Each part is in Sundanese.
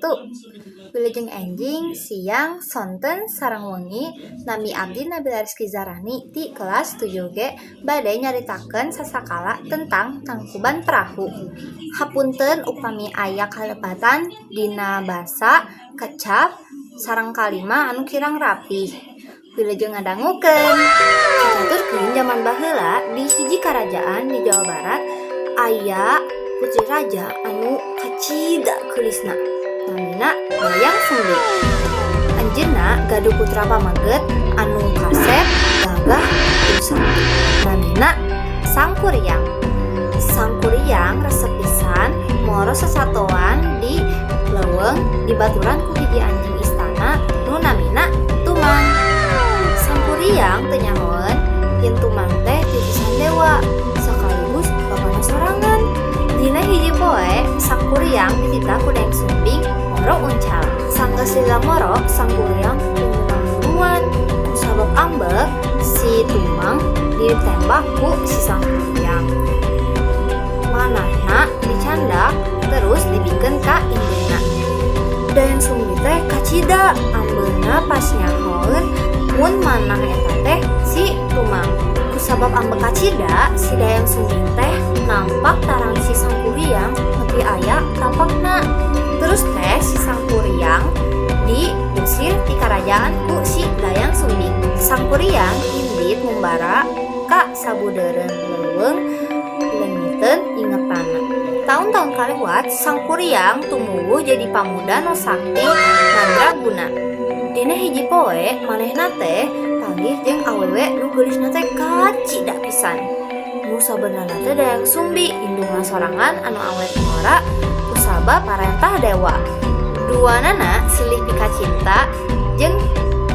Wabarakatuh. Wilujeng enjing, siang, sonten, sareng wengi. Nami abdi Nabila Rizky Zarani ti kelas 7G bade nyaritakeun sasakala tentang Tangkuban Perahu. Hapunten upami aya kalepatan dina basa, kecap, sareng kalima anu kirang rapih. Wilujeng ngadangukeun. Caturkeun jaman baheula di hiji karajaan di Jawa Barat aya putri raja anu kacida geulisna, namina Dayang Sumbi. Anjeunna gaduh putra pameget anu kasep, gagah, jeung sakti, namina Sangkuriang. Sangkuriang resep pisan moro sasatoan di leuweung dibaturan ku hiji anjing istana nu namina Tumang. Sangkuriang teu nyahoeun yen Tumang teh titisan dewa sekaligus bapana sorangan. Dina hiji poe, Sangkuriang dititah ku Dayang Sumbing moro uncal. Sanggeus lila moro, Sangkuriang teu meunang buruan. Kusabab ambek, si Tumang ditembak ku si Sangkuriang. Manahna dicandak terus dibikeun ka indungna. Dayang Sumbi teh kacida ambeuna pas nyahoeun mun manah eta teh si Tumang. Kusabab ambek kacida, si Dayang Sumbing teh nampak tarang si Sangkuriang nepi aya tampakna. Terus teh si Sangkuriang diusir ti karajaan ku si Dayang Sumbing. Sangkuriang indit ngumbara ka sabudeureun leuweung leungiteun ingetanna. Taun-taun kaliwat, Sangkuriang tumuwuh jadi pamuda nu sakti mandraguna. Dina hiji poe, manehna teh panggih jeung awewe nu geulisna teh kacida pisan. Nu sabenerna teh Dayang Sumbi, indungna sorangan anu awet ngora kusabab parentah dewa. Duanana silih pikacinta jeung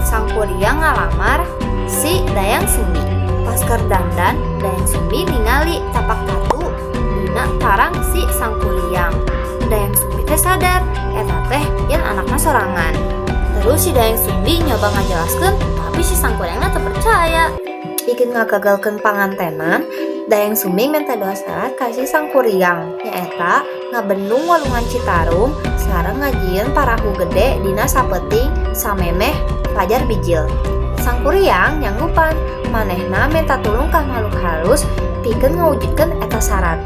Sangkuriang ngalamar si Dayang Sumbi. Pas keur dandan, Dayang Sumbi ningali tapak tatu dina tarang si Sangkuriang. Dayang Sumbi teh sadar eta teh yen anakna sorangan. Terus si Dayang Sumbi nyoba ngajelaskeun, tapi si Sangkuriangna teu percaya. Pikeun ngagagalkeun pangantenan, Dayang Sumbing minta dua syarat ka si Sangkuriang, nyaeta ngabendung walungan Citarum sareng ngajieun parahu gede dina sapeuting samemeh fajar bijil. Sangkuriang nyanggupan, manehna minta tulung ka makhluk halus pikeun ngawujudkeun eta syarat.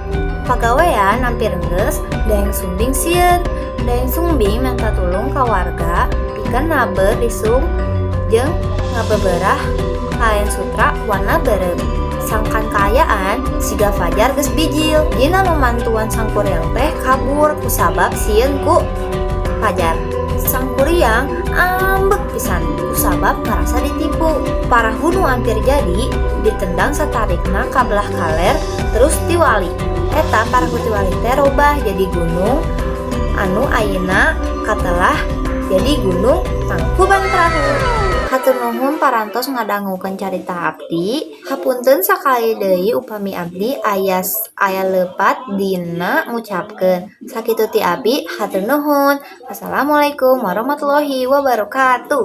Pagawean hampir enggeus, Dayang Sumbing sieun. Dayang Sumbing minta tulung ka warga pikeun nabeur lisung jeung ngabeberah kain sutra warna beureum. Sangkan kaayaan siga fajar geus bijil. Jin anu mantuan Sangkuriang teh kabur kusabab sieun ku fajar. Sangkuriang ambek pisan kusabab ngarasa ditipu. Parahu nu hampir jadi ditendang satarikna ka belah kaler, terus tiwali. Eta parahu tiwali teh robah jadi gunung anu ayeuna katelah jadi Gunung Tangkuban Perahu. Hatur nuhun parantos ngadangukeun carita abdi. Hapunten sakali deui upami abdi aya lepat dina ngucapkeun. Sakitu ti abi, hatur nuhun. Wassalamualaikum warahmatullahi wabarakatuh.